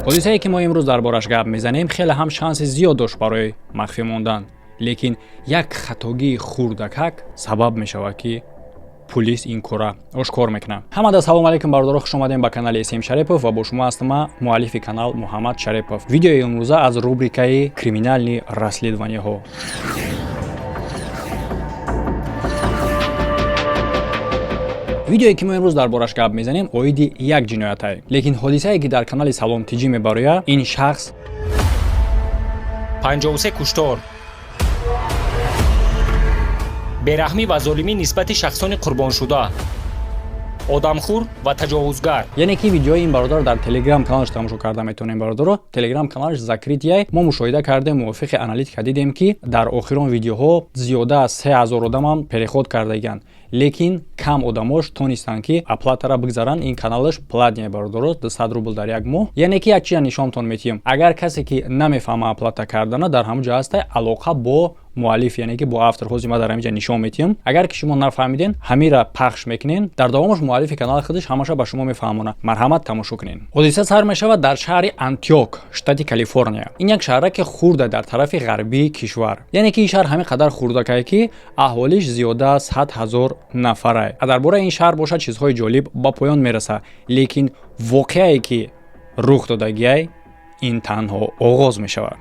Ҳодисае, ки мо имрӯз дар бораш гап мезанем, хеле ҳам шанси зиёд дошт барои махфӣ мондан, лекин як хатогии хурдакак сабаб мешавад, ки пулис ин кора ошкор мекунад. Ҳамада салом алейкум, бародаро, хуш омадем ба канали См Шарипов ва бо шумо ҳастам ман, муаллифи канал Муҳаммад Шарипов. Видеои имрӯза аз рубрикаи криминальные расследованияҳо. Видеое, ки мо имрӯз дар бораш гап мезанем, оиди як ҷиноятай, лекин ҳодисае, ки дар канали Салом Тиҷӣ мебарояд, ин шахс 53 куштор, бераҳмӣ ва золимӣ нисбати шахсони қурбоншуда, одамхӯр ва таҷовузгар. Яъне ки видеои ин бародар дар Телеграм каналаш тамошо карда метавонем. Бародаро, Телеграм каналаш закрытый. Мо мушоҳида кардем, мувофиқи аналитика дидем, ки дар охирон видеоҳо зиёда аз 3000 одамам переход кардагианд, лекин кам одамош тонистанд, ки оплатара бигзаранд. Ин каналаш платный, бародаро, 200 рубл дар як моҳ. Яъне ки як чиза нишонтон метиҳем: агар касе ки намефаҳма оплата кардана, дар ҳамон ҷо ҳаста алоқа бо муаллиф, яъне ки бо автор. Ҳозир ма дар ҳамин ҷа нишон метиҳам. Агар ки шумо нафаҳмиден, ҳамира пахш мекунен, дар давомаш муаллифи канали худаш ҳамаша ба шумо мефаҳмонад. Марҳамат, тамошо кунен. Ҳодиса сар мешавад дар шаҳри Антиок, штати Калифорния. Ин як шаҳраки хурда дар тарафи ғарбии кишвар. Яъне ки ин шаҳр ҳамин қадар хурдакае, ки аҳолиш зиёда аз 100 000 нафарае. А дар бораи ин шаҳр бошад, чизҳои ҷолиб ба поён мерасад, лекин воқеае, ки рух додагиай, ин танҳо оғоз мешавад.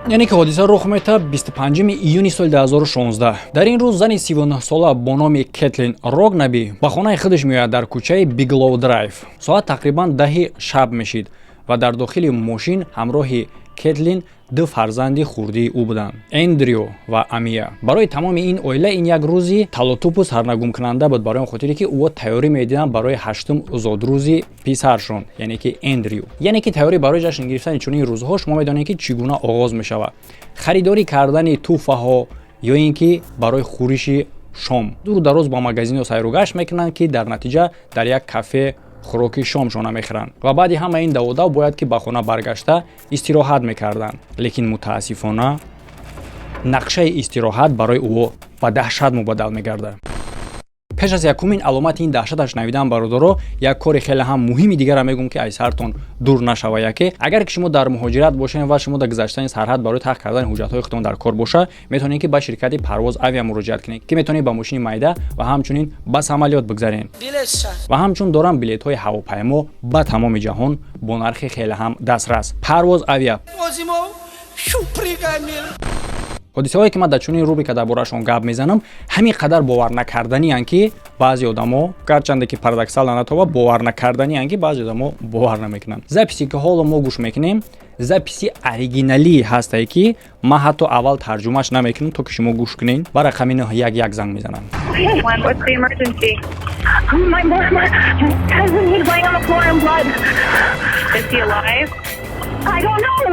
Яъне ки ҳодиса рух метавад 25 июни соли 2016. Дар ин рӯз зани 39-сола бо номи Кетлин Рогнаби ба хонаи худаш меояд дар кӯчаи Биглоу Драйв. Соат тақрибан 10-и шаб мешид ва дар дохили мошин ҳамроҳи Кетлин ду фарзанди хурдии ӯ буданд, Эндрю ва Амия. Барои тамоми ин оила ин як рӯзи талотупу сарнагумкунанда буд, барои он хотире ки ӯ тайёрӣ медиданд барои ҳаштум зодрӯзи писаршон, яъне ки Эндрю. Яъне ки тайёрӣ барои ҷашн гирифтани чунин рӯзҳо, шумо медонед, ки чӣ гуна оғоз мешавад: харидорӣ кардани тӯҳфаҳо ё ин ки барои хӯриши шом дуру дароз ба магазинҳо сайру гашт мекунанд, ки дар натиҷа дар як кафе хӯроки шомшона мехӯранд ва баъди ҳама ин даводав бояд ки ба хона баргашта истироҳат мекарданд. Лекин мутаассифона, нақшаи истироҳат барои ӯ ба даҳшат мубаддал мегардад. Пеш аз якумин аломати ин даҳшаташ навидан, бародаро, як кори хеле ҳам муҳими дигарам мегӯм, ки аз сартон дур нашава. Яке, агар ки шумо дар муҳоҷират бошед ва шумо дар гузаштани сарҳад барои таҳ кардани ҳуҷҷатҳои худтон дар кор боша, метавонед, ки ба ширкати Парвоз Авиа муроҷиат кунед, ки метавонед ба мошини майда ва ҳамчунин ба самолёт бигзаред ва ҳамчун дорам билетҳои ҳавопаймо ба тамоми ҷаҳон бо нархи хеле ҳам дастрас. Парвоз Авиа. Ҳодисаҳое, ки ман дар чунин рубрика дар бораашон гап мезанам, ҳамин қадар боварнакарданианд, ки баъзе одамо, гарчанде ки парадоксально натова, боварнакарданианд, ки баъзе одамо бовар намекунанд. Записе, ки ҳоло мо гӯш мекунем, записи оригиналӣ ҳастае, ки ман ҳатто аввал тарҷумааш намекунам, то ки шумо гӯш кунед. Ба рақами 911 занг мезанам. What's the emergency? My husband, he's laying on the floor in blood. Is he alive? I don't know.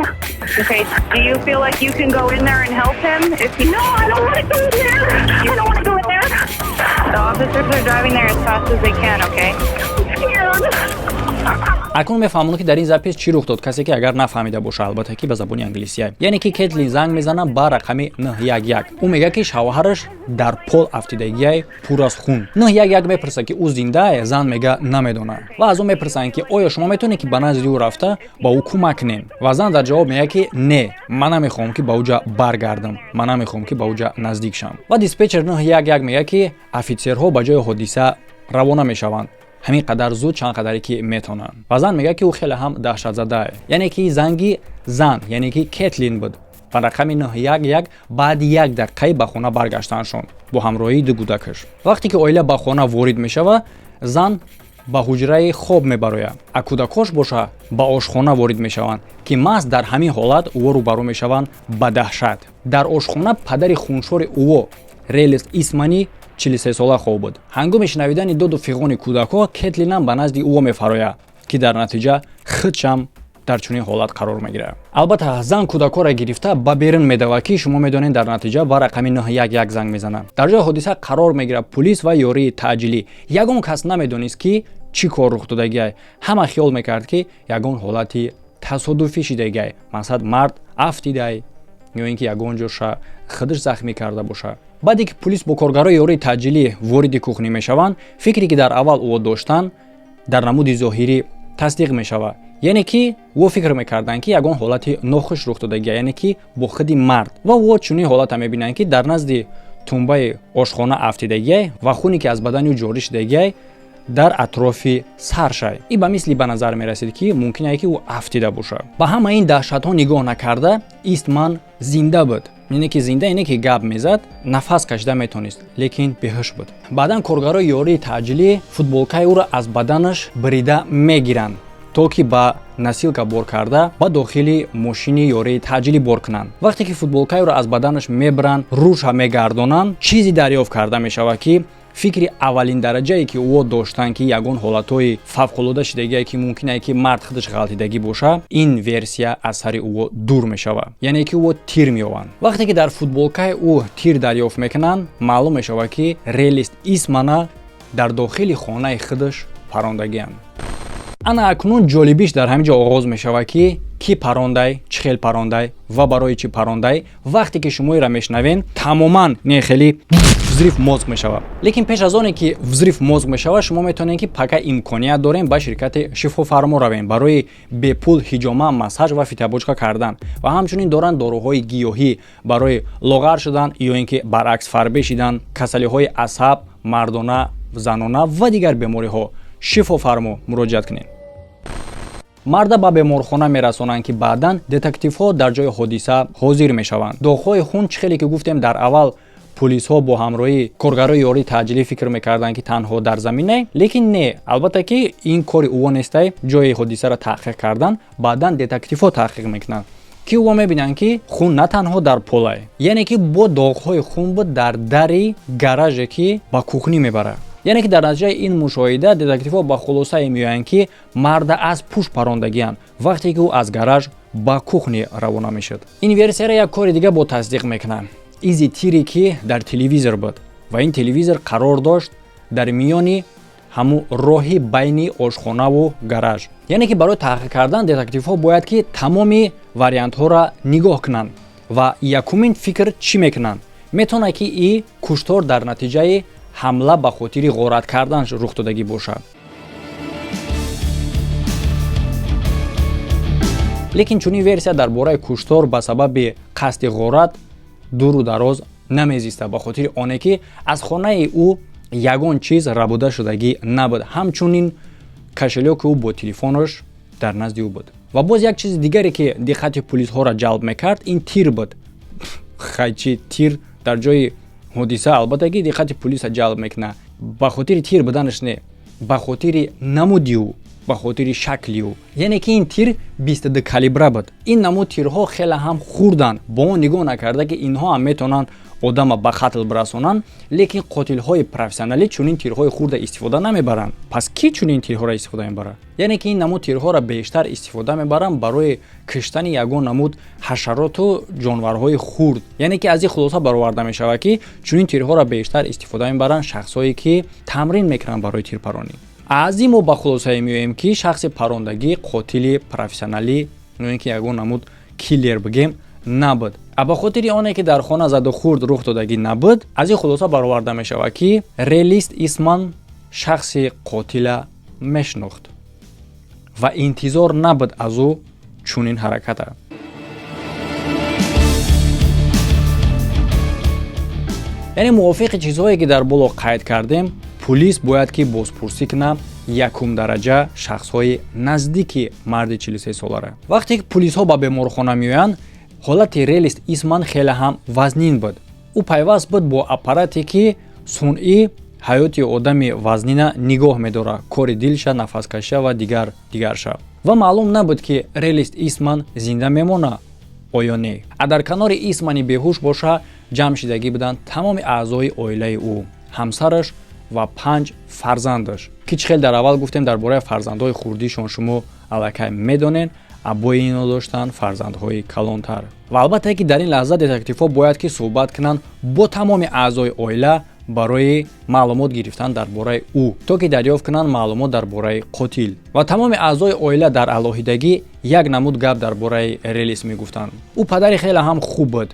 Okay. Do you feel like you can go in there and help him? If he No, I don't want to go in there. I don't want to go in there. The officers are driving there as fast as they can, okay? I'm scared. Акнун мефаҳмонам, ки дар ин запись чӣ рух дод, касе ки агар нафаҳмида боша. Албатта, ки ба забони англисия. Яъне ки Кетлин занг мезана ба рақами 911. Ӯ мегӯяд, ки шавҳараш дар пол афтидагиай, пур аз хун. 911 мепурсад, ки ӯ зиндае. Зан мега, намедонад. Ва аз ӯ мепурсанд, ки оё шумо метавонед, ки ба назди ӯ рафта ба ӯ кӯмак кунед? Ва зан дар ҷавоб мегӯяд, ки не, ман намехоҳам, ки ба ӯ ҷа баргардам, ман намехоҳам, ки ба ӯ ҷа наздик шавам. Ва диспетчер 911 мегӯяд, ки офитсерҳо ба ҷои ҳодиса равона мешаванд ҳамин қадар зуд, чанд қадаре ки метавонанд. Ва зан мегӯяд, ки ӯ хеле ҳам даҳшатзадае. Яъне ки занги зан, яъне ки Кетлин буд, ба рақами 911 баъди як дақиқаи ба хона баргаштаншон бо ҳамроҳии ду кӯдакаш. Вақте ки оила ба хона ворид мешавад, зан ба ҳуҷраи хоб мебарояд, а кӯдакош боша ба ошхона ворид мешаванд, ки маҳз дар ҳамин ҳолат ӯо рӯбарӯ мешаванд ба даҳшат. Дар ошхона падари хуншори ӯо, Релис Исмани, 43-сола, хоб буд. Ҳангоми шунавидани доду фиғони кӯдакҳо, Кетлинам ба назди ӯ мефарояд, ки дар натиҷа худшам дар чунин ҳолат қарор мегирад. Албатта, зан кӯдакҳоро гирифта ба берун медавад, ки шумо медонед, дар натиҷа ба рақами 911 занг мезанад. Дар ҷои ҳодиса қарор мегирад пулис ва ёрии таъҷилӣ. Ягон кас намедонист, ки чӣ кор рух додагиай. Ҳама хиёл мекард, ки ягон ҳолати тасодуфӣ шидагиай, мақсад, мард афтидай ё ин ки ягон ҷоша худаш захмӣ карда боша. Баъде ки пулис бо коргарои ёрии таъҷилӣ вориди кухня мешаванд, фикре ки дар аввал ӯ доштанд, дар намуди зоҳирӣ тасдиқ мешавад. Яъне ки ӯ фикр мекарданд, ки ягон ҳолати нохуш рух додагия, яъне ки бо худи мард. Ва ӯ чунин ҳолата мебинанд, ки дар назди тумбаи ошхона афтидагиай ва хуне ки аз бадани ӯ ҷорӣ шудагиай дар атрофи саршай. И ба мисли ба назар мерасид, ки мумкин ае, ки ӯ афтида бошад. Ба ҳама ин даҳшатҳо нигоҳ накарда, Истман зинда буд. Яъне ки зинда, ине ки гап мезад, нафас кашида метонист, лекин беҳуш буд. Баъдан коргарои ёрии таъҷилӣ футболкаи ӯро аз баданаш бирида мегиранд, то ки ба носилка бор карда ба дохили мошини ёрии таъҷилӣ бор кунанд. Вақте ки футболкаеро аз баданаш мебаранд, рӯша мегардонанд, чизе дарёфт карда мешавад, ки фикри аввалин дараҷае ки ӯ доштанд, ки ягон ҳолатҳои фавқулода шидагие, ки мумкин ки мард худаш ғалтидагӣ боша, ин версия аз сари ӯ дур мешавад. Яъне ки ӯ тир меёванд. Вақте ки дар футболкаи ӯ тир дарёфт мекунанд, маълум мешавад, ки Релист Исмана дар дохили хонаи худаш парондагианд. Ана акнун ҷолибиш дар ҳамин ҷо оғоз мешавад, ки кӣ парондай, чӣ хел парондай ва барои чӣ парондай. Вақте ки шумоеро мешунавен, тамоман не, хеле взрыв мозг мешавад. Лекин пеш аз оне ки взрыв мозг мешавад, шумо метавонед, ки пока имконият дорем, ба ширкати Шифофармо равем барои бепул ҳиҷома, массаж ва фитобочка кардан. Ва ҳамчунин доранд доруҳои гиёҳӣ барои лоғар шудан ё ин ки баръакс фарбе шидан, касалиҳои асаб, мардона, занона ва дигар бемориҳо. Шифофармо муроҷиат кунед. Марда ба беморхона мерасонанд, ки баъдан детективҳо дар ҷои ҳодиса ҳозир мешаванд. Доғҳои хун, чӣ хеле ки гуфтем, дар аввал пулисҳо бо ҳамроҳии коргарои ёрии таъҷилӣ фикр мекарданд, ки танҳо дар замине, лекин не, албатта ки ин кори ӯво нестай ҷои ҳодисаро таҳқиқ кардан. Баъдан детективҳо таҳқиқ мекунанд, ки ӯво мебинанд, ки хун на танҳо дар полай, яъне ки бо доғҳои хун буд дар дари гараже, ки ба кухня мебарад. Яъне ки дар натиҷаи ин мушоҳида детективҳо ба хулосае меоянд, ки марда аз пушт парондагианд, вақте ки ӯ аз гараж ба кухня равона мешуд. Ин версияро як кори дига бо тасдиқ мекунад: изи тире, ки дар телевизор буд, ва ин телевизор қарор дошт дар миёни ҳамун роҳи байни ошхонаву гараж. Яъне ки барои таҳқиқ кардан детективҳо бояд ки тамоми вариантҳоро нигоҳ кунанд. Ва якумин фикр чӣ мекунанд? Метавонад, ки и куштор дар натиҷаи ҳамла ба хотири ғорат кардан рух додагӣ бошад. Лекин чунин версия дар бораи куштор ба сабаби қасди ғорат дуру дароз намезиста, ба хотири оне ки аз хонаи ӯ ягон чиз рабуда шудагӣ набуд. Ҳамчунин кошелёки ӯ бо телефонаш дар назди ӯ буд. Ва боз як чизи дигаре, ки диққати пулисҳоро ҷалб мекард, ин тир буд. Хайчи, тир дар ҷои ҳодиса албатта ки диққати пулиса ҷалб мекунад. Ба хотири тир буданаш не, ба хотири намуди ӯ, ба хотири шакли ӯ. Яъне ки ин тир 22 калибра буд. Ин намуд тирҳо хеле ҳам хурданд. Бо он нигоҳ накарда ки инҳо ҳам метавонанд одама ба қатл бирасонанд, лекин қотилҳои профессионалӣ чунин тирҳои хурда истифода намебаранд. Пас кӣ чунин тирҳоро истифода мебарад? Яъне ки ин намуд тирҳоро бештар истифода мебаранд барои киштани ягон намуд ҳашароту ҷонварҳои хурд. Яъне ки аз ин хулоса бароварда мешавад, ки чунин тирҳоро бештар истифода мебаранд шахсҳое, ки тамрин мекунанд барои тирпаронӣ. Аз ин мо ба хулосае меоем, ки шахси парондагӣ қотили профессионалӣ ё ин ки ягон намуд киллер бигем набуд. А ба хотири оне ки дар хона заду хурд рух додагӣ набуд, аз ин хулоса бароварда мешавад, ки Релист Исман шахси қотила мешинохт ва интизор набуд аз ӯ чунин ҳараката. Яъне мувофиқи чизҳое, ки дар боло қайд кардем, пулис бояд ки бозпурсӣ кунад якум дараҷа шахсҳои наздики марди 43 солара. Вақте ки пулисҳо ба беморхона меоянд, ҳолати Релист Исман хеле ҳам вазнин буд. Ӯ пайваст буд бо аппарате, ки сунъӣ ҳаёти одами вазнина нигоҳ медорад, кори дилша, нафаскашиша ва дигар дигарша. Ва маълум набуд, ки Релист Исман зинда мемонад оё не. А дар канори Исмани беҳуш боша ҷамъ шидагӣ буданд тамоми аъзои оилаи ӯ, ҳамсараш ва панҷ фарзандаш, ки чӣ хел дар аввал гуфтем, дар бораи фарзандҳои хурдишон шумо аллакай медонед. Абои ино доштанд фарзандҳои калонтар. Ва албатта ки дар ин лаҳза детективҳо бояд ки суҳбат кунанд бо тамоми аъзои оила барои маълумот гирифтан дар бораи ӯ, то ки дарёфт кунанд маълумот дар бораи қотил. Ва тамоми аъзои оила дар алоҳидагӣ як намуд гап дар бораи Релис мегуфтанд: ӯ падари хеле ҳам хуб буд,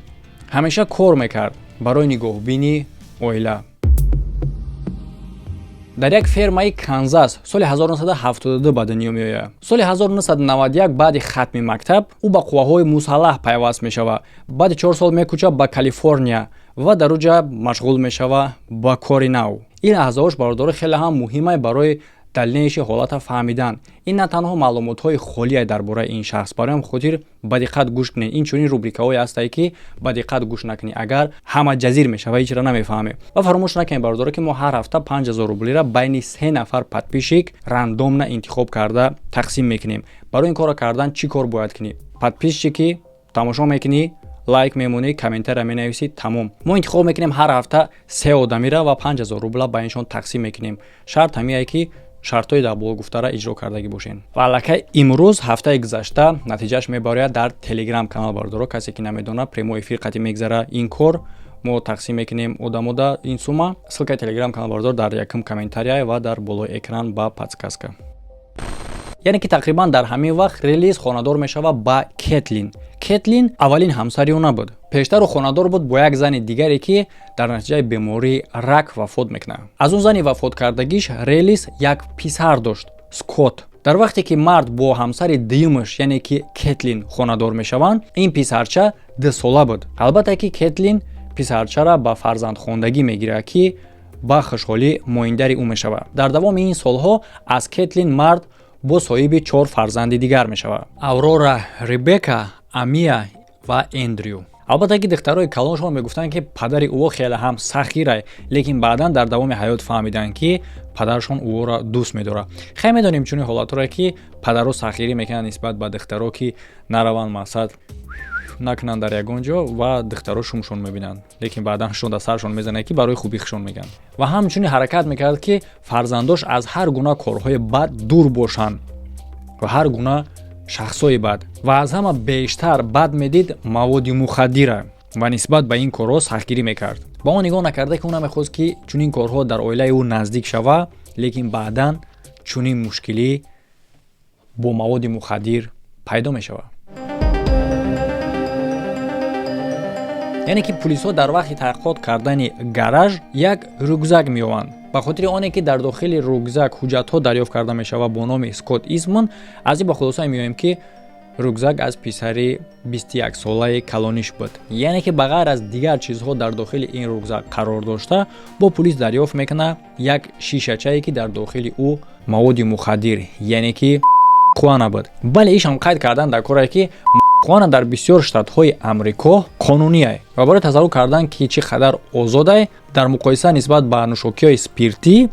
ҳамеша кор мекард. Барои нигоҳубини оила. Дар як фермаи Канзас соли 1972 ба дунё меояд. Соли 1991, баъди хатми мактаб, ӯ ба қувваҳои мусаллаҳ пайваст мешавад. Баъди 4 сол мекӯчад ба Калифорния ва дар уҷа машғул мешавад ба кори нав. Ин лаҳзаҳош, бародаро, хеле ҳам муҳимай барои дальнейший ҳолата фаҳмидан. Ин на танҳо маълумотҳои холие дар бораи ин шахс, барои ҳам хотир ба диққат гӯш кунед. Ин чунин рубрикаҳое ҳастае, ки ба диққат гӯш накунӣ, агар ҳама ҷазир мешава, ҳечра намефаҳмем. Ва фаромӯш накунед, бародаро, ки мо ҳар ҳафта 5000 рублира байни се нафар подписчик рандомно интихоб карда тақсим мекунем. Барои ин корро кардан чӣ кор бояд кунӣ? Подписчики тамошо мекунӣ, лайк мемонӣ, комментария менависӣ, тамом. Мо интихоб мекунем ҳар ҳафта се одамира ва 5000 рубла байншон тақсим мекунем. Шарт ҳамие, ки шартҳои дар боло гуфтара иҷро кардагӣ бошед. Ва аллакай имрӯз, ҳафтаи гузашта, натиҷааш мебарояд дар Телеграм канал. Бародаро, касе ки намедонад, прямой эфир қатъи мегзара ин кор, мо тақсим мекунем одамода ин сума. Ссылкаи Телеграм канал, бародор, дар якум комментария ва дар болои экран ба подсказка. Яъне ки тақрибан дар ҳамин вақт Релис хонадор мешавад ба Кетлин. Кетлин аввалин ҳамсари ӯ набуд. Пештар ӯ хонадор буд бо як зани дигаре, ки дар натиҷаи бемории рак вафот мекунад. Аз он зани вафоткардагиш Релис як писар дошт, Скотт. Дар вақте ки мард бо ҳамсари дуюмаш, яъне ки Кетлин, хонадор мешаванд, ин писарча 2 сола буд. Албатта ки Кетлин писарчара ба фарзандхондагӣ мегирад, ки ба хушҳолӣ моиндари ӯ мешавад. Дар давоми ин солҳо аз Кетлин мард бо соҳиби чор фарзанди дигар мешавад: Аврора, Ребека, Амия ва Эндрю. Албатта ки духтарои калоншон мегуфтанд, ки падари ӯ хеле ҳам сахирай, лекин баъдан дар давоми ҳаёт фаҳмиданд, ки падарашон ӯро дӯст медорад. Хай, медонем чунин ҳолатҳоро, ки падарро сахирӣ мекунанд нисбат ба духтаро, ки нараванд, мақсад накунанд дар ягон ҷо, ва духтаро шумшон мебинанд, лекин баъдан шон дар саршон мезанад, ки барои хубихшон мегӯянд. Ва ҳамчунин ҳаракат мекард, ки фарзандош аз ҳар гуна корҳои бад дур бошанд ва ҳар гуна шахсҳои бад. Ва аз ҳама бештар бад медид маводи мухаддира ва нисбат ба ин корҳо сахтгирӣ мекард. Ба он нигоҳ накарда, ки ӯ намехост, ки чунин корҳо дар оилаи ӯ наздик шава, лекин баъдан чунин мушкилӣ бо маводи мухаддир пайдо мешавад. Яъне ки пулисҳо дар вақти таҳқиқот кардани гараж як рюкзак меёбанд. Ба хотири оне ки дар дохили рюкзак ҳуҷҷатҳо дарёфт карда мешавад бо номи Скотт Истман, аз ин ба хулоса меоем, ки рюкзак аз писари 21-солаи калониш буд. Яъне ки ба ғайр аз дигар чизҳо дар дохили ин рюкзак қарор дошта, бо пулис дарёфт мекунад як шишачае, ки дар дохили ӯ маводи мухаддир, яъне ки хуана буд. Бале, ишам қайд кардан дар коре, ки хуана дар бисёр штатҳои Амрико қонуние ва барои тасаввур кардан, ки чӣ қадар озодай дар муқоиса нисбат ба нӯшокиҳои спиртӣ,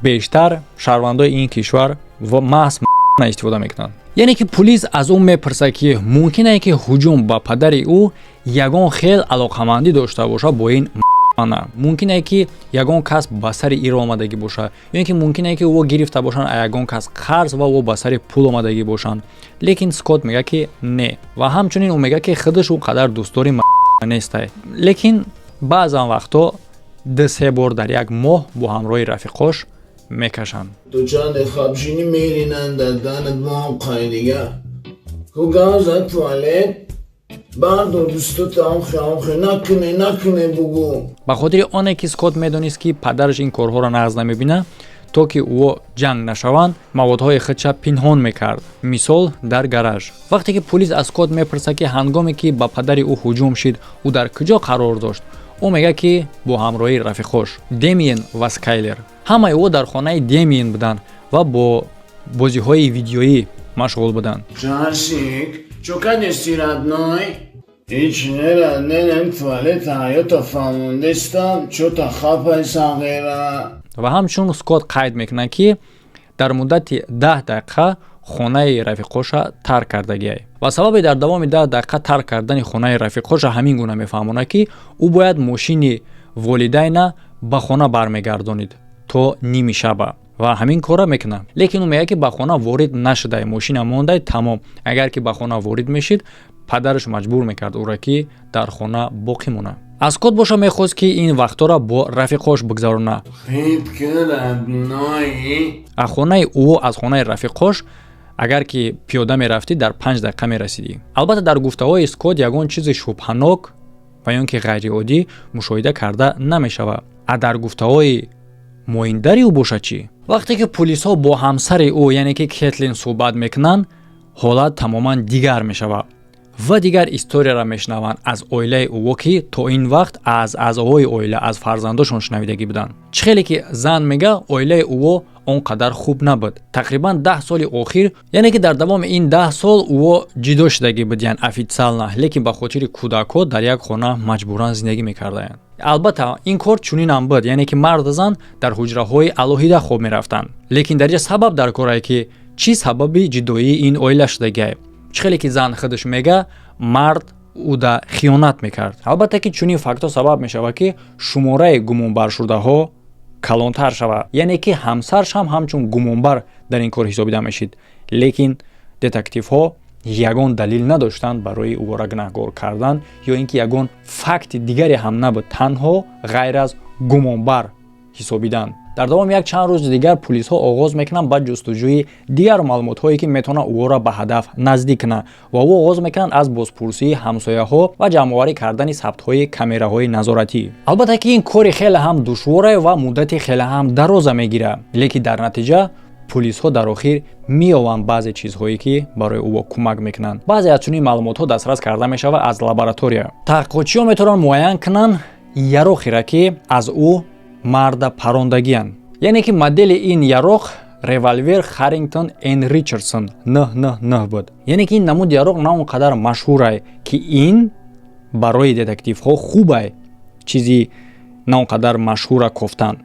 бештар шаҳрвандои ин кишвар маҳз истифода мекунанд. Яъне ки пулис аз ӯ мепурсад, ки мумкин ки ҳуҷум ба падари ӯ ягон хел алоқамандӣ дошта бошад бо ин, мумкине ки ягон кас ба сари иро омадагӣ бошад, ё ин ки мумкине ки ӯ гирифта бошанд а ягон кас қарз ва ӯ ба сари пул омадагӣ бошанд. Лекин Скотт мегӯяд, ки не. Ва ҳамчунин ӯ мегӯяд, ки худаш ӯ қадар дӯстдори нестай, лекин баъзан вақтҳо ду-се бор дар як моҳ бо ҳамроҳи рафиқош мекашанд. Ту чанде хабшинӣ меринанд дар данат моҳ дига ку газа туалет бардор дӯстота, охе, охе, накуне, накуне, бугӯ. Ба хотири оне ки Скотт медонист, ки падараш ин корҳоро нағз намебинад, то ки ӯ ҷанг нашаванд, маводҳои худша пинҳон мекард, мисол, дар гараж. Вақте ки пулис аз Скотт мепурсад, ки ҳангоме ки ба падари ӯ ҳуҷум шид, ӯ дар куҷо қарор дошт, ӯ мегӯяд, ки бо ҳамроҳии рафиқош Демиен ва Скайлер. Ҳамаи ӯ дар хонаи Демиен буданд ва бо бозиҳои видеоӣ машғул буданд. Жарсик, чо кадести, родной? Ҳеч нера, нерем туалета, ҳаёта фаҳмондестам, чота хапай сағира. Ва ҳамчун Скотт қайд мекунад, ки дар муддати 10 дақиқа хонаи рафиқоша тарк кардагиай. Ва сабаби дар давоми 10 дақиқа тарк кардани хонаи рафиқоша ҳамин гуна мефаҳмонад, ки ӯ бояд мошини волидайна ба хона бармегардонид то ними шаба ва ҳамин корро мекунад. Лекин ӯ мегӯяд, ки ба хона ворид нашудай, мошина мондай, тамом. Агар ки ба хона ворид мешид, падараш маҷбур мекард ӯро, ки дар хона боқӣ монад. Аз Скотт боша мехост, ки ин вақтҳоро бо рафиқош бигзаронад. Аз хонаи ӯ, аз хонаи рафиқош агар ки пиёда мерафтӣ, дар 5 дақиқа мерасидӣ. Албатта, дар гуфтаҳои Скотт ягон чизи шубҳанок ва ва ё ин ки ғайриоддӣ мушоҳида карда намешавад. А дар гуфтаҳои муоиндари ӯ бошад чӣ? Вақте ки пулисҳо бо ҳамсари ӯ, яъне ки Кетлин, суҳбат мекунанд, ҳолат тамоман дигар мешавад ва дигар историяро мешунаванд аз оилаи ӯво, ки то ин вақт аз аъзоҳои оила, аз фарзандошон шунавидагӣ буданд. Чӣ хеле ки зан мега, оилаи ӯво он қадар хуб набуд тақрибан 10 соли охир, яъне ки дар давоми ин 10 сол ӯво ҷудо шудагӣ будиянд официально, лекин ба хотири кӯдакҳо дар як хона маҷбуран зиндагӣ мекардаянд. Албатта, ин кор чунинам буд, яъне ки марду зан дар ҳуҷраҳои алоҳида хоб мерафтанд. Лекин дар ҷа сабаб дар корае, ки чӣ сабаби ҷудоии ин оила шудагиае. Чӣ хеле ки зан худаш мега, мард уда хиёнат мекард. Албатта ки чунин фактҳо сабаб мешавад, ки шумораи гумонбаршудаҳо калонтар шавад, яъне ки ҳамсарш ҳам ҳамчун гумонбар дар ин кор ҳисобида мешид. Лекин детективҳо ягон далил надоштанд барои ӯро гунаҳгор кардан ё ин ки ягон факти дигаре ҳам набуд, танҳо ғайр аз гумонбар ҳисобидан. Дар давоми як чанд рӯзи дигар пулисҳо оғоз мекунанд ба ҷустуҷӯи дигар маълумотҳое, ки метавонанд ӯро ба ҳадаф наздик кунанд, ва ӯ оғоз мекунанд аз бозпурсии ҳамсояҳо ва ҷамъоварӣ кардани сабтҳои камераҳои назоратӣ. Албатта ки ин кори хеле ҳам душворе ва муддати хеле ҳам дароза мегирад, лекин дар натиҷа пулисҳо дар охир меёванд баъзе чизҳое, ки барои ӯ кӯмак мекунанд. Баъзе аз чунин маълумотҳо дастрас карда мешавад аз лаборатория. Таҳқиқотчиён метавонанд муайян кунанд яроқеро, ки аз ӯ марда парондагиянд, яъне ки модели ин яроқ револьвер Харрингтон Н Ричардсон 999 буд. Яъне ки ин намуди яроқ на он қадар машҳурай, ки ин барои детективҳо хубай, чизи на он қадар машҳура кофтан,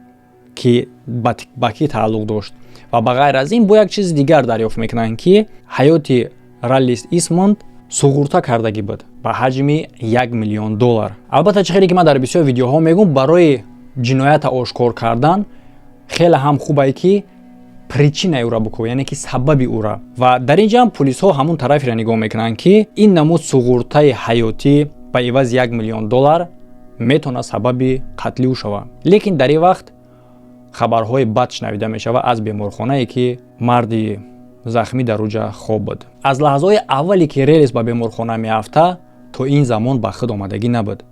ки ба кӣ тааллуқ дошт. Ва ба ғайр аз ин бо як чизи дигар дарёфт мекунанд, ки ҳаёти Раллис Истмонд суғурта кардагӣ буд ба ҳаҷми 1 миллион доллар. Албатта, чӣ хеле ки ман дар бисёр видеоҳо мегӯм, барои ҷиноята ошкор кардан хеле ҳам хубае, ки причинаи ӯра бикӯ, яъне ки сабаби ӯра. Ва дар ин ҷа ҳам пулисҳо ҳамун тараферо нигоҳ мекунанд, ки ин намуд суғуртаи ҳаётӣ ба ивази 1 миллион доллар метавонад сабаби қатли ӯ шавад. Лекин дар ин вақт хабарҳои бад шунавида мешавад аз беморхонае, ки марди захмӣ дар уҷа хоб буд. Аз лаҳзаҳои аввале ки Релис ба беморхона меафта, то ин замон ба худ омадагӣ набуд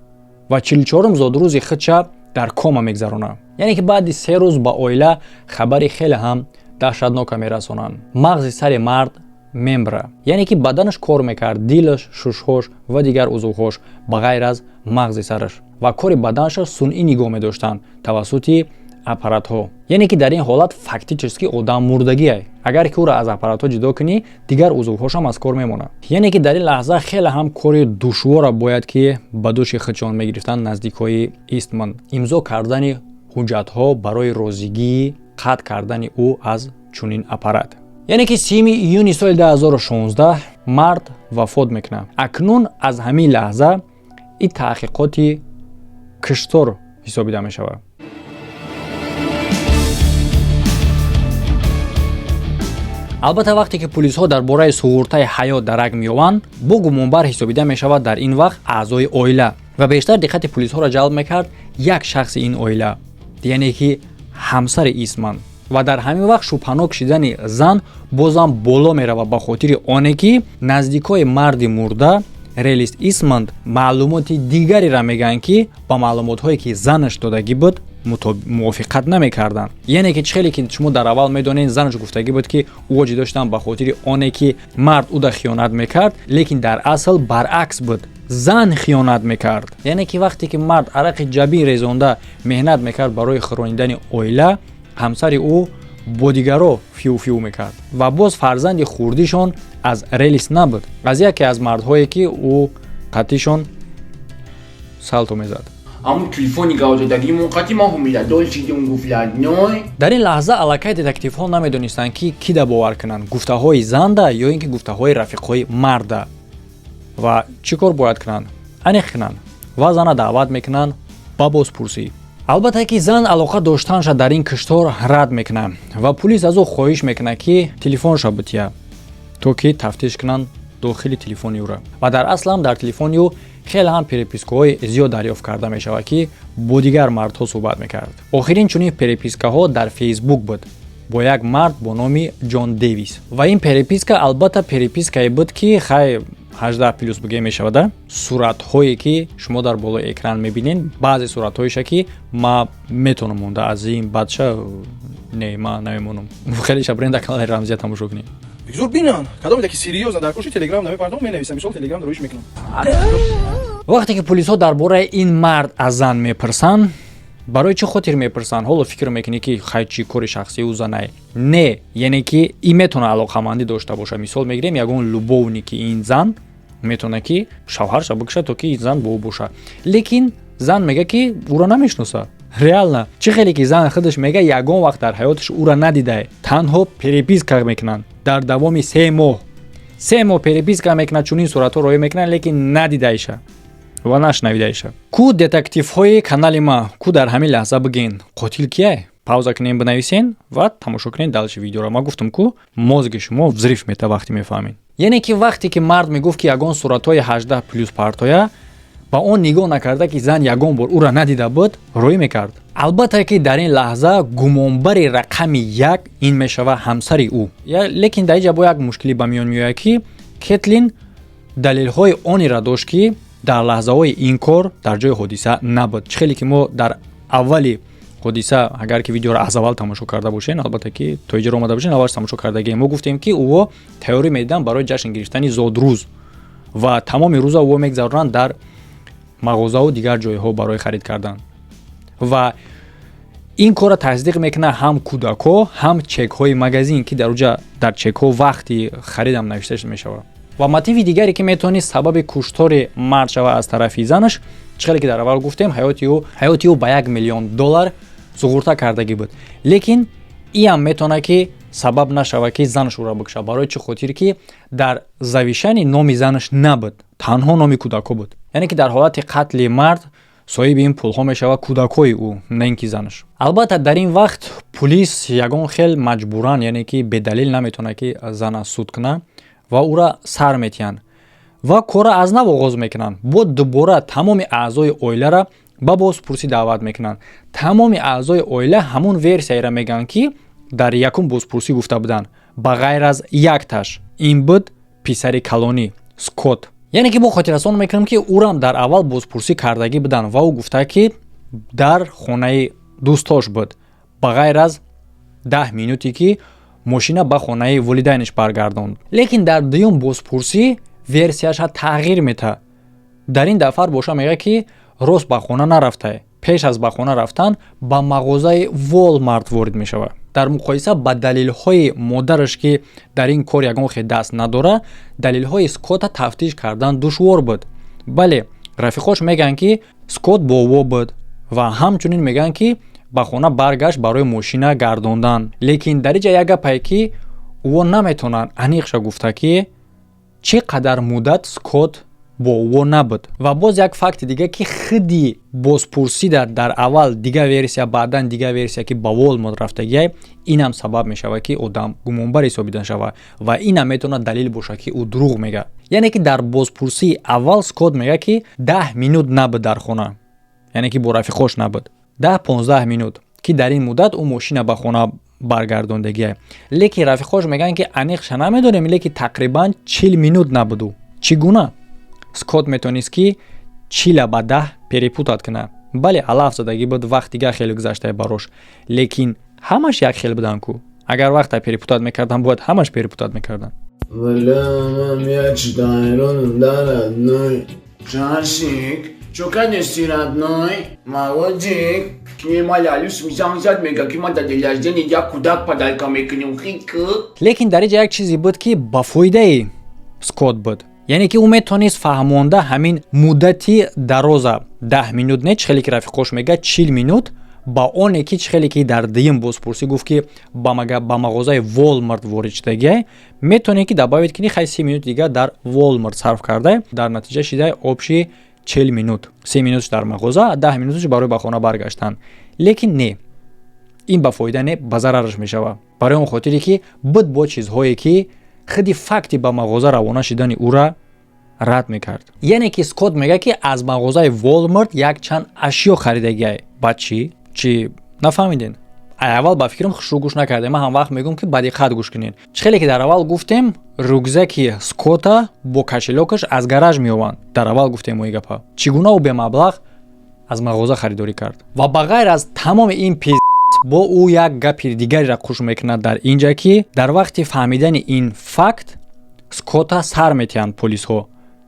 ва 44-ум зодрӯзи худша дар кома мегзаронад. Яъне ки баъди 3 рӯз ба оила хабари хеле ҳам даҳшатнока мерасонанд: мағзи сари мард мембра, яъне ки баданаш кор мекард, дилаш, шушҳош ва дигар узвҳош, ба ғайр аз мағзи сараш, ва кори баданашро сунъӣ нигоҳ медоштанд тавассути аппаратҳо. Яъне ки дар ин ҳолат фактически одам мурдагиай. Агар ки ӯро аз аппаратҳо ҷудо кунӣ, дигар узвҳошам аз кор мемонад. Яъне ки дар ин лаҳза хеле ҳам кори душвора бояд ки ба дӯши худшон мегирифтанд наздикҳои Истман: имзо кардани ҳуҷҷатҳо барои розигии қатъ кардани ӯ аз чунин аппарат. Яъне ки 30 июни соли 2016 мард вафот мекунад. Акнун аз ҳамин лаҳза ин таҳқиқоти киштор ҳисобида мешавад. Албатта, вақте ки пулисҳо дар бораи суғуртаи ҳаёт дарак меёбанд, бо гумонбар ҳисобида мешавад дар ин вақт аъзои оила. Ва бештар диққати пулисҳоро ҷалб мекард як шахси ин оила, яъне ки ҳамсари Истман. Ва дар ҳамин вақт шубҳанок шидани зан бозам боло меравад, ба хотири оне ки наздикҳои марди мурда Релис Истманд маълумоти дигареро мегӯянд, ки ба маълумотҳое, ки занаш додагӣ буд, мувофиқат намекарданд. Яъне ки чӣ хеле ки шумо дар аввал медонед, занаш гуфтагӣ буд, ки ӯ ҷудо шудан ба хотири оне ки мард ӯда хиёнат мекард, лекин дар асл баръакс буд, зан хиёнат мекард. Яъне ки вақте ки мард арақи ҷабин резонда меҳнат мекард барои хӯронидани оила, ҳамсари ӯ бо дигаро фиу фиу мекард. Ва боз фарзанди хурдишон аз Релис набуд, аз яке аз мардҳое, ки ӯ қатишон салто мезад. Ҳамун телефони гавзадагимон қати ма ҳомиладор шидум, гуфт ладной. Дар ин лаҳза аллакай детективҳо намедонистанд, ки кида бовар кунанд: гуфтаҳои занда ё ин ки гуфтаҳои рафиқҳои марда. Ва чӣ кор бояд кунанд, аниқ кунанд. Ва зана даъват мекунанд ба бозпурсӣ. Албатта ки зан алоқа доштанша дар ин киштор рад мекунад ва пулис аз ӯ хоҳиш мекунад, ки телефонша бутия, то ки тафтиш кунанд дохили телефони ӯра. Ва дар аслам дар телефони ӯ хеле ҳам перепискаҳои зиёд дарёфт карда мешавад, ки бо дигар мардҳо суҳбат мекард. Охирин чунин перепискаҳо дар Фейсбук буд бо як мард бо номи Ҷон Дэвис. Ва ин переписка, албатта, перепискае буд, ки хай. 18 плюс бигӯем мешавада. Суратҳое, ки шумо дар болои экран мебинед, баъзе суратҳоеша, ки ма метавонам монда, аз ин баъдша не, ма намемонам. Хеле шабрен дар канали Рамзия тамошо кунед. Бигзор бинан, кадоме ки серьёзно дар коши Телеграм намепардом, менависам, мисол, Телеграм дароиш мекунам. Вақте ки полисҳо дар бораи ин мард аз зан мепурсанд, барои чӣ хотир мепурсанд? Ҳоло фикр мекунӣ, ки хай, чӣ кори шахсии ӯ занай? Не, яъне ки ин метавона алоқамандӣ дошта бошад. Мисол мегирем, ягон любовники ин зан метавона, ки шавҳарша бикушад, то ки ин зан бо ӯ бошад. Лекин зан мега, ки ӯро намешноса. Реально, чӣ хеле ки зан худаш мега, ягон вақт дар ҳаёташ ӯро надидае. Танҳо переписка мекунанд дар давоми 3 моҳ. 3 моҳ переписка мекунад, чунин суратҳо роя мекунанд, лекин надидаиша ва нашнавидаиша. Ку детективҳои канали ма, ку дар ҳамин лаҳза бигӯен, қотил кияй? Пауза кунем, бинависен ва тамошо кунед дальше видеоро. Ма гуфтам ку, мозги шумо взрыв мета, вақте мефаҳмед. Яъне ки вақте ки мард мегуфт, ки ягон суратҳои 18 плюс партоя, ба он нигоҳ накарда, ки зан ягон бор ӯра надида буд, рӯй мекард. Албатта ки дар ин лаҳза гумонбари рақами як ин мешава ҳамсари ӯ. Лекин дар инҷа бо як мушкилӣ ба миён меояд, ки Кетлин далелҳои онеро дошт, ки дар лаҳзаҳои ин кор дар ҷои ҳодиса набуд. Чӣ хеле ки мо дар аввали ҳодиса, агар ки видеоро аз аввал тамошо карда бошен, албатта ки то иҷро омада бошен, аввалш тамошо кардагием, мо гуфтем, ки ӯо тайёрӣ медиданд барои ҷашн гирифтани зодрӯз ва тамоми рӯза ӯо мегзаронанд дар мағозаву дигар ҷойҳо барои харид кардан. Ва ин корро тасдиқ мекунад ҳам кӯдакҳо, ҳам чекҳои магазин, ки дар уҷа дар чекҳо вақти харидам навишта мешавад. Ва мотиви дигаре, ки метавонист сабаби куштори мард шавад аз тарафи занаш, чӣ хеле ки дар аввал гуфтем, ҳаёти ӯ ба 1 миллион доллар суғурта кардагӣ буд. Лекин иам метавонад, ки сабаб нашавад, ки занаш ӯро бикушад. Барои чӣ хотир ки дар завещание номи занаш набуд, танҳо номи кӯдакҳо буд. Яъне ки дар ҳолати қатли мард соҳиби ин пулҳо мешавад кӯдакҳои ӯ, на ин ки занаш. Албатта, дар ин вақт пулис ягон хел маҷбуран, яъне ки бедалил наметавонад, ки зана суд кунад ва ӯра сар метиҳанд ва корра аз нав оғоз мекунанд. Бо дубора тамоми аъзои оилара ба бозпурсӣ даъват мекунанд. Тамоми аъзои оила ҳамун версияеро мегӯянд, ки дар якум бозпурсӣ гуфта буданд, ба ғайр аз якташ. Ин буд писари калонӣ Скот. Яъне ки мо хотиррасон мекунем, ки ӯрам дар аввал бозпурсӣ кардагӣ буданд ва ӯ гуфта, ки дар хонаи дӯстош буд, ба ғайр аз 10 минуте, ки мошина ба хонаи волидайнаш баргардонд. Лекин дар дуюм бозпурсӣ версияша тағйир метаҳад. Дар ин дафъар боша мегӯяд, ки рост ба хона нарафтае, пеш аз ба хона рафтан ба мағозаи Волмарт ворид мешавад. Дар муқоиса ба далелҳои модараш, ки дар ин кор ягон хел даст надорад, далелҳои Скотта тафтиш кардан душвор буд. Бале, рафиқош мегӯянд, ки Скот бо во буд ва ҳамчунин мегӯянд, ки ба хона баргашт барои мошина гардондан. Лекин дар инҷа як гапае, ки ӯо наметавонанд аниқша гуфта, ки чӣ қадар муддат Скот бо ӯ набуд. Ва боз як факти дига, ки худи бозпурсӣ дар аввал дигар версия, баъдан дигар версия, ки ба Волмарт рафтагиай, инам сабаб мешавад, ки одам гумонбар ҳисобида шавад ва инам метавонад далел бошад, ки ӯ дурӯғ мегӯяд. Яъне ки дар бозпурсии аввал Скот мегӯяд, ки 10 минут набуд дар хона, яъне ки бо рафиқош набуд 10-15 минут, ки дар ин муддат ӯ мошина ба хона баргардондагиай. Лекин рафиқош мегӯянд, ки аниқша намедонем, лекин тақрибан 40 минут набуд ӯ. Чӣ гуна Скот метавонист, ки чила ба 10 перепутать кунад? Бале, алаф задагӣ буд, вақт дигар хеле гузаштае барош, лекин ҳамаш як хел будан ку. Агар вақта перепутать мекардан, бояд ҳамаш перепутать мекардан. Валя, ман мечтаю да, родной. Чашик, чё кадести, родной? Молодик. Ки ма лялюс мизанг зад, мега, ки ма да день рождения я кудак подарка мекунем хик. Лекин дар инҷа як чизе буд, ки ба фоидаи Скот буд. Яъне ки ӯ метавонист фаҳмонда ҳамин муддати дароза, 10 минут не, чӣ хеле ки рафиқош мегӯяд, 40 минут, ба оне ки чӣ хеле ки дар дуюм бозпурсӣ гуфт, ки ба мағозаи Волмарт ворид шудагиай, метавонед ки добавить кунӣ, хай, 30 минут дигар дар Волмарт сарф карда, дар натиҷа шидаи общий 40 минут: 30 минутш дар мағоза, 10 минутш барои ба хона баргаштан. Лекин не, ин ба фоида не, ба зарараш мешавад, барои он хотире ки буд бо чизҳое, ки худи факти ба мағоза равона шидани ӯра рад мекард. Яъне ки Скот мегӯяд, ки аз мағозаи Волмарт якчанд ашё харидагиай. Баъд чӣ? Чӣ нафаҳмиден? Ай аввал ба фикрам хушрӯ гӯш накардем. Ман ҳам вақт мегӯм, ки ба диққат гӯш кунед. Чӣ хеле ки дар аввал гуфтем. Рюкзаки Скота бо кошелёкаш аз гараж меёванд. Дар аввал гуфтем мо гапа, чӣ гуна ӯ бемаблағ аз мағоза харидорӣ кард. Ва ба ғайр аз тамоми ин пиз, бо ӯ як гапи дигареро қуш мекунад дар ин ҷа, ки дар вақти фаҳмидани ин факт Скота сар метиҳанд полисҳо.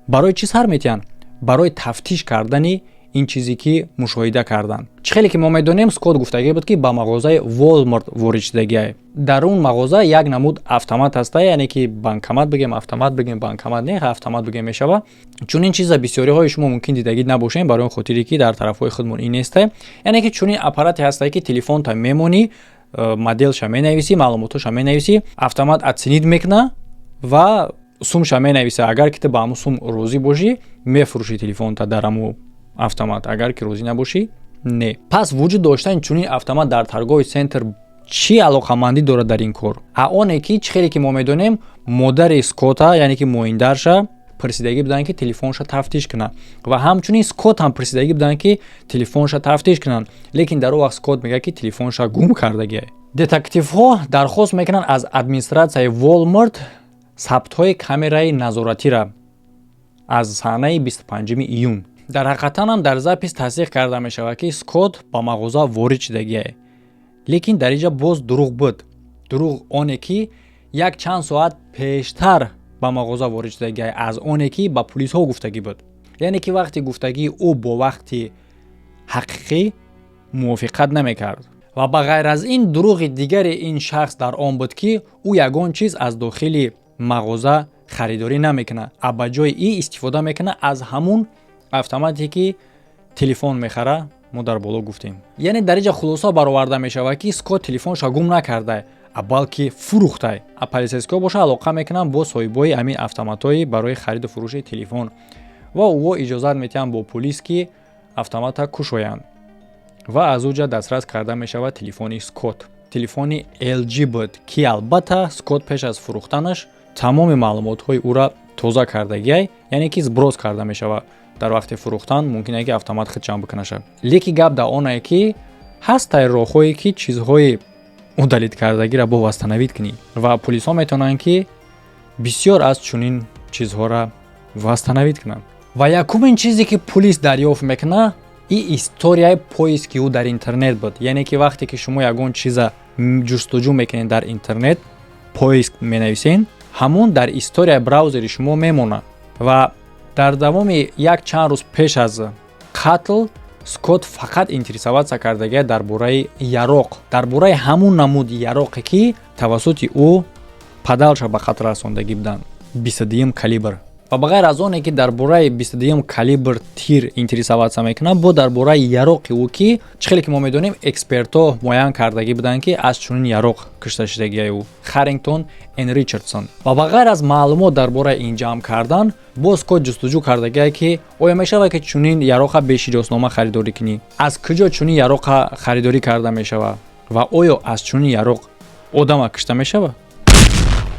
Барои чӣ сар метиҳанд? Барои тафтиш кардани ин чизе, ки мушоҳида карданд. Чӣ хеле ки мо медонем, Скот гуфтагӣ буд, ки ба мағозаи Волмарт ворид шудагиай. Дар он мағоза як намуд автомат ҳаста, яъне ки банкомат бигем, автомат бигем, банкомат не, автомат бигем мешава. Чунин чиза бисёриҳои шумо мумкин дидагӣ набошем, барои он хотире ки дар тарафҳои худмон ин неста. Яъне ки чунин аппарате ҳастае, ки телефонта мемонӣ, моделша менависӣ, маълумотоша менависӣ, автомат оценить мекуна ва сумша менависа. Агар ки ту ба ҳамун сум розӣ бошӣ, мефурӯшӣ телефонта дар ҳамун автомат, агар ки розӣ набошӣ, не. Пас вуҷуд доштани чунин автомат дар торговый центр чӣ алоқамандӣ дорад дар ин кор? А оне ки, чӣ хеле ки мо медонем, модари Скота, яъне ки моиндарша, пурсидагӣ буданд, ки телефонша тафтиш кунад, ва ҳамчунин Скот ҳам пурсидагӣ буданд, ки телефонша тафтиш кунанд. Лекин дар он вақт Скот мегӯяд, ки телефонша гум кардагиай. Детективҳо дархост мекунанд аз администратсияи Волмарт сабтҳои камераи назоратира аз санаи 25 июн. Дар ҳақиқатан ҳам дар запись тасдиқ карда мешавад, ки Скот ба мағоза ворид шудагиай. Лекин дар инҷа боз дурӯғ буд. Дурӯғ оне, ки як чанд соат пештар ба мағоза ворид шудагиай аз оне, ки ба пулисҳо гуфтагӣ буд. Яъне ки вақти гуфтагии ӯ бо вақти ҳақиқӣ мувофиқат намекард. Ва ба ғайр аз ин, дурӯғи дигари ин шахс дар он буд, ки ӯ ягон чиз аз дохили мағоза харидорӣ намекунад, а ба ҷои ин истифода мекунад аз ҳамун автомате, ки телефон мехара, мо дар боло гуфтем. Яъне дар инҷа хулоса бароварда мешавад, ки Скот телефонша гум накарда, а балки фурӯхтай. А полицейскиҳо боша алоқа мекунанд бо соҳибои ҳамин автоматҳои барои хариду фурӯши телефон, ва ӯҳо иҷозат медиҳанд бо пулис, ки автомата кушоянд, ва аз ӯ ҷа дастрас карда мешавад телефони Скот. Телефони LG буд, ки албатта Скот пеш аз фурӯхтанаш тамоми маълумотҳои ӯра тоза кардагиай, яъне ки сброс карда мешавад. Дар вақти фурӯхтан мумкин ки автомат худчам бикунаша. Лекин гап дар оне, ки ҳастай роҳҳое, ки чизҳои удалить кардагиро бо восстановить кунӣ, ва пулисҳо метавонанд, ки бисёр аз чунин чизҳоро восстановить кунанд. Ва якумин чизе, ки пулис дарёфт мекунад, и историяи поиски ӯ дар интернет буд. Яъне ки вақте ки шумо ягон чиза ҷустуҷӯ мекунед дар интернет, поиск менависед, ҳамон дар историяи браузери шумо мемонад. Ва дар давоми як чанд рӯз пеш аз қатл Скот фақат интересоваться кардагия дар бораи яроқ, дар бораи ҳамун намуди яроқе, ки тавассути ӯ падарша ба қатл расондагӣ буданд, 22-юм калибр. Ва ба ғайр аз оне, ки дар бораи 22-юм калибр тир интересоваться мекунад, бо дар бораи яроқи ӯ, ки чӣ хеле ки мо медонем, экспертҳо муайян кардагӣ буданд, ки аз чунин яроқ кушта шудагиай ӯ, Харрингтон эн Ричардсон. Ва ба ғайр аз маълумот дар бораи ин ҷамъ кардан, боз Скот ҷустуҷӯ кардагие, ки оё мешавад, ки чунин яроқа бе шиноснома харидорӣ кунӣ, аз куҷо чунин яроқа харидорӣ карда мешавад ва оё аз чунин яроқ одама кушта мешавад.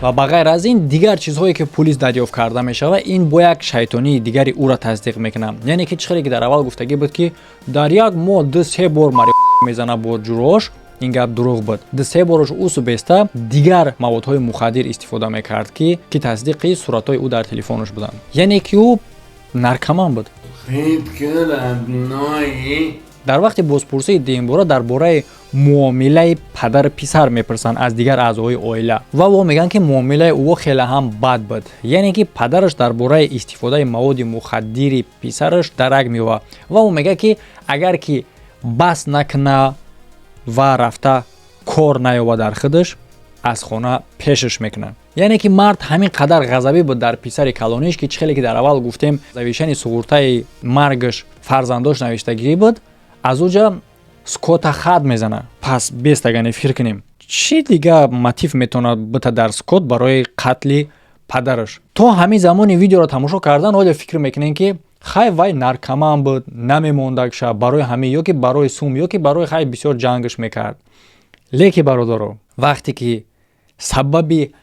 Ва ба ғайр аз ин, дигар чизҳое, ки пулис дарёфт карда мешавад, ин бо як шайтонии дигари ӯро тасдиқ мекунад. Яъне ки чӣ хеле ки дар аввал гуфтагӣ буд, ки дар як моҳ ду се бор мари мезана бо ҷурош, ин гап дурӯғ буд. Ду се борош ӯ субеста дигар маводҳои мухаддир истифода мекард, ки тасдиқи суратҳои ӯ дар телефонаш буданд. Яъне ки ӯ наркоман буд. Дар вақти бозпурсии дуюмбора дар бораи муомилаи падару писар мепурсанд аз дигар аъзои оила, ва во мегӯянд, ки муомилаи ӯ хеле ҳам бад буд. Яъне ки падараш дар бораи истифодаи маводи мухаддири писараш дарак меёбад ва ӯ мегӯяд, ки агар ки бас накуна ва рафта кор наёбад, дар худаш аз хона пешаш мекунад. Яъне ки мард ҳамин қадар ғазабӣ буд дар писари калониш, ки чӣ хеле ки дар аввал гуфтем, завишани суғуртаи маргаш фарзандош навиштагӣ буд, аз ӯ ҷа Скота хат мезана. Пас бестагане фикр кунем, чӣ дига мотив метавонад бита дар Скот барои қатли падараш? То ҳамин замони видеоро тамошо кардан ҳоло фикр мекунем, ки хай, вай наркоман буд, намемондагша барои ҳамин, ё ки барои сум, ё ки барои хай бисёр ҷангаш мекард. Лекин, бародаро, вақте ки сабаби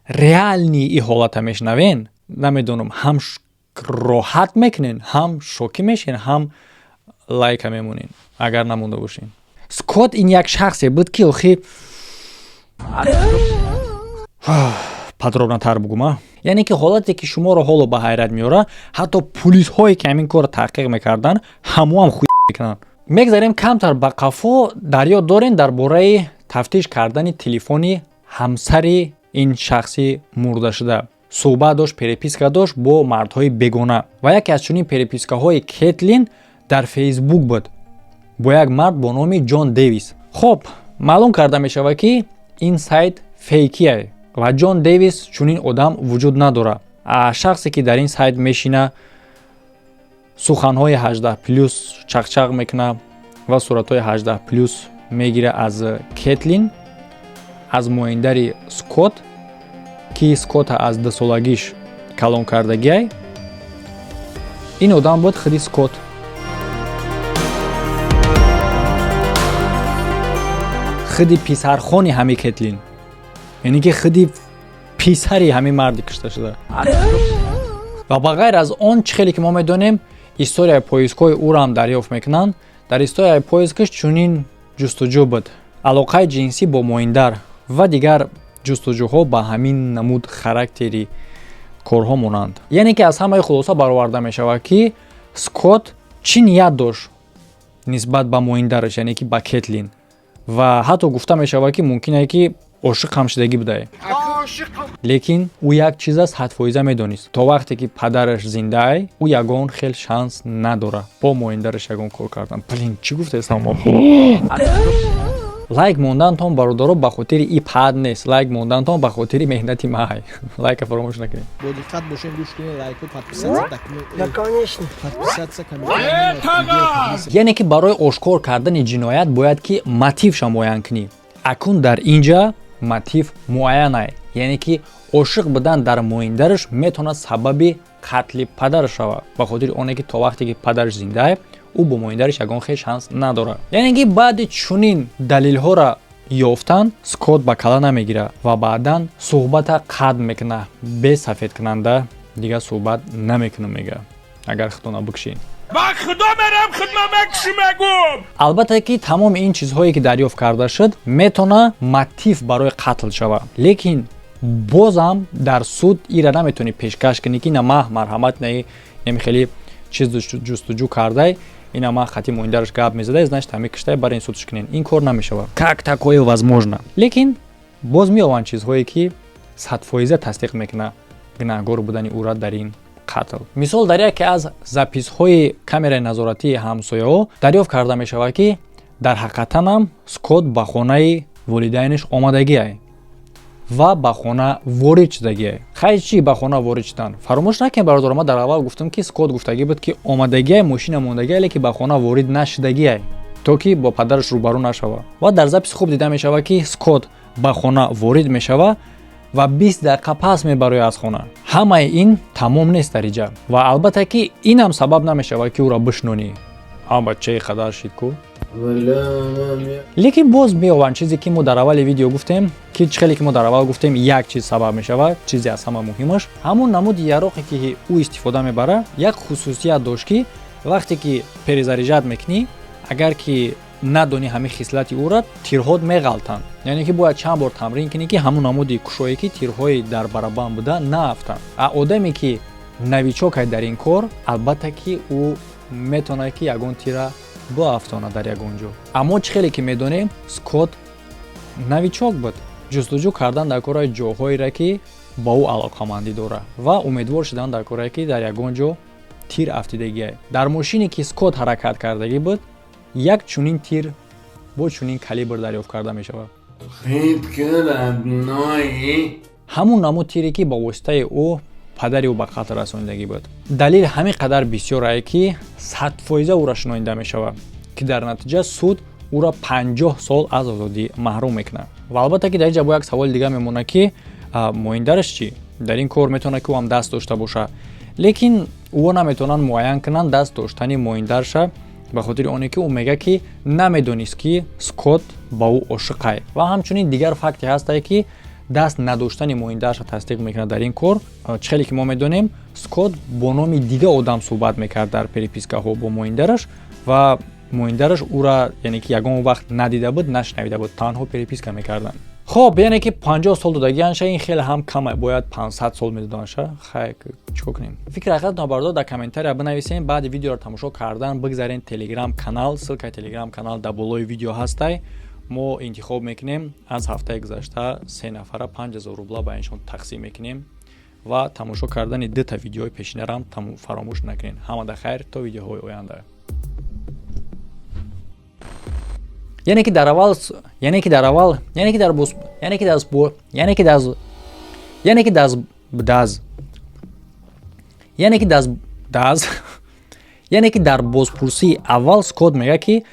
реальный и ҳолата мешунавен, намедонам, ҳам роҳат мекунен, ҳам шокӣ мешен, ҳам лайка мемонен, агар намонда бошем. Скот ин як шахсе буд, ки охи Подробнотар бугум, яъне ки ҳолате ки шуморо ҳоло ба ҳайрат меорад, ҳатто пулисҳое ки ҳамин корро таҳқиқ мекарданд, ҳамоам хуй мекунанд. Мегзарем камтар ба қафо. Дар ёд дорем, дар бораи тафтиш кардани телефони ҳамсари ин шахси мурдашуда суҳбат дошт, переписка дошт бо мардҳои бегона, ва яке аз чунин перепискаҳои Кетлин дар Фейсбук буд бо як мард бо номи Ҷон Дэвис. Хоб, маълум карда мешавад, ки ин сайт фейкие ва Ҷон Дэвис чунин одам вуҷуд надорад. Шахсе ки дар ин сайт мешина, суханҳои 18 плюс чақчақ мекунад ва суратҳои 18 плюс мегирад аз Кетлин, аз муоиндари Скот, ки Скота аз 2 солагиш калон кардагиай, ин одам буд худи Скот. Худи писархони ҳами Кетлин, яъне ки худи писари ҳамин марди кушта шуда. Ва ба ғайр аз он, чӣ хеле ки мо медонем, историяи поискҳои ӯро ҳам дарёфт мекунанд. Дар историяи поискаш чунин ҷустуҷӯ буд: алоқаи ҷинсӣ бо моиндар ва дигар ҷустуҷӯҳо ба ҳамин намуд характери корҳо монанд. Яъне ки аз ҳамаи хулоса бароварда мешавад, ки Скот чӣ ният дошт нисбат ба моиндараш, яъне ки ба Кетлин, ва ҳатто гуфта мешавад, ки мумкин е ки ошиқ ҳам шудагӣ будае. Лекин ӯ як чиза 100% медонист: то вақте ки падараш зиндаай, ӯ ягон хел шанс надорад бо моиндараш ягон кор кардан. Блин, чӣ гуфтаестам? Лайк мондантон, бародаро, ба хотири и пад нест, лайк мондантон ба хотири меҳнати май. Лайка фаромӯш накунед. Бо диққат бошем, гӯш кунед, лайку, подписаться. Да, конечно. Подписаться. Яъне ки барои ошкор кардани ҷиноят бояд ки мотивша муайян кунӣ. Акун дар ин ҷа мотив муайянай, яъне ки ошиқ будан дар моиндараш метавонад сабаби қатли падараш шавад, ба хотири оне ки то вақте ки падараш зиндаe, ӯ бо моиндараш ягон хел шанс надорад. Яъне ки баъди чунин далелҳоро ёфтан, Скот ба кала намегирад ва баъдан суҳбата қатъ мекунад. Бе сафедкунанда дигар суҳбат намекунам, мега, агар худтона бикушед. Ба худо мерам, худма мекушимегум. Албатта ки тамоми ин чизҳое ки дарёфт карда шуд, метавона мотив барои қатл шавад, лекин бозам дар суд ира наметавонӣ пешкаш кунӣ, ки на ма марҳамат, неми хеле чиз ҷустуҷӯ кардай, ина ма хати моиндараш гап мезадай, значит, ҳами киштай, бар ин судш кунен. Ин кор намешавад. Как такое возможно? Лекин боз меованд чизҳое ки 100% тасдиқ мекунад гунаҳгор будани ӯра дар ин қатл. Мисол, дар яке аз записҳои камераи назоратии ҳамсояҳо дарёфт карда мешавад, ки дар ҳақиқатан Скот ба хонаи волидайнаш омадагиай ва ба хона ворид шудагиай. Хай, чӣ ба хона ворид шудан? Фаромӯш накунед, бародаро, ман дар аввал гуфтам, ки Скот гуфтагӣ буд, ки омадагиай, мошина мондагиай, лекин ба хона ворид нашудагиай, то ки бо падараш рӯбарӯ нашавад. Ва дар записи хуб дида мешавад, ки Скот ба хона ворид мешавад ва 20 дақиқа пас мебарояд аз хона. Ҳамаи ин тамом нест дар иҷа ва албатта ки инам сабаб намешавад, ки ӯро бишнонӣ. А бачаи қадар шид ку. Лекин боз меованд чизе ки мо дар аввали видео гуфтем, ки чӣ хеле ки мо дар аввал гуфтем, як чиз сабаб мешавад. Чизе аз ҳама муҳимаш, ҳамон намуди яроқе ки ӯ истифода мебарад, як хусусият дошт, ки вақте ки перезаряжать мекунӣ, агар ки надонӣ ҳамин хислати ӯра, тирҳот меғалтанд. Яъне ки бояд чанд бор тамрин кунӣ, ки ҳамон намуди кушое, ки тирҳои дар барабан буда, наафтанд. А одаме ки новичокай дар ин кор, албатта ки ӯ метавонад, ки ягон тира боафтонад дар ягон ҷо. Аммо чӣ хеле ки медонем, Скот новичок буд. Ҷустуҷӯ кардан дар кораи ҷоҳоере, ки ба ӯ алоқамандӣ дорад, ва умедвор шудан дар корае, ки дар ягон ҷо тир афтидагиай. Дар мошине ки Скот ҳаракат кардагӣ буд, як чунин тир бо чунин калибр дарёфт карда мешавад, ҳамун намуд тире, ки ба воситаи ӯ падари ӯ ба қатл расонидагӣ буд. Далел ҳамин қадар бисёрае, ки 100% ӯра шинонида мешавад, ки дар натиҷа суд ӯро 50 сол аз озодӣ маҳрум мекунад. Ва албатта ки дар инҷа бо як саволи дигар мемонад, ки моиндараш чӣ дар ин кор метавонад, ки ӯ ҳам даст дошта бошад. Лекин ӯ наметавонанд муайян кунанд даст доштани моиндарша, ба хотири оне ки ӯ мегӯяд, ки намедонист, ки Скот ба ӯ ошиқай. Ва ҳамчунин дигар факте ҳастае, ки даст надоштани моиндарша тасдиқ мекунад дар ин кор. Чӣ хеле ки мо медонем, Скот бо номи дигар одам суҳбат мекард дар перепискаҳо бо моиндараш ва Муиндараш ӯра, яъне ки, ягон вақт надида буд, нашнавида буд, танҳо переписка мекарданд. Хоб, яъне ки 50 сол додагианша, ин хеле ҳам кама, бояд 500 сол медоданша. Хай, чикор кунем? Фикри ҳақиқатон, бардор, дар комментария бинависем. Баъди видеоро тамошо кардан бигзарен Телеграм канал, ссылкаи Телеграм канал дар болои видео ҳастай. Мо интихоб мекунем аз ҳафтаи гузашта се нафара, 5000 рубла ба иншон тақсим мекунем ва тамошо кардани дута видеои пешинарам фаромӯш накунед. Ҳамада хайр, то видеоҳои оянда. Яъне ки дар аввал, яъне ки дар аввал, яъне ки дар бос, яъне ки дар бо, яъне ки дар, яъне ки даз даз, яъне ки даз даз, яъне ки дар бозпурсии аввал Скот мегӯяд, ки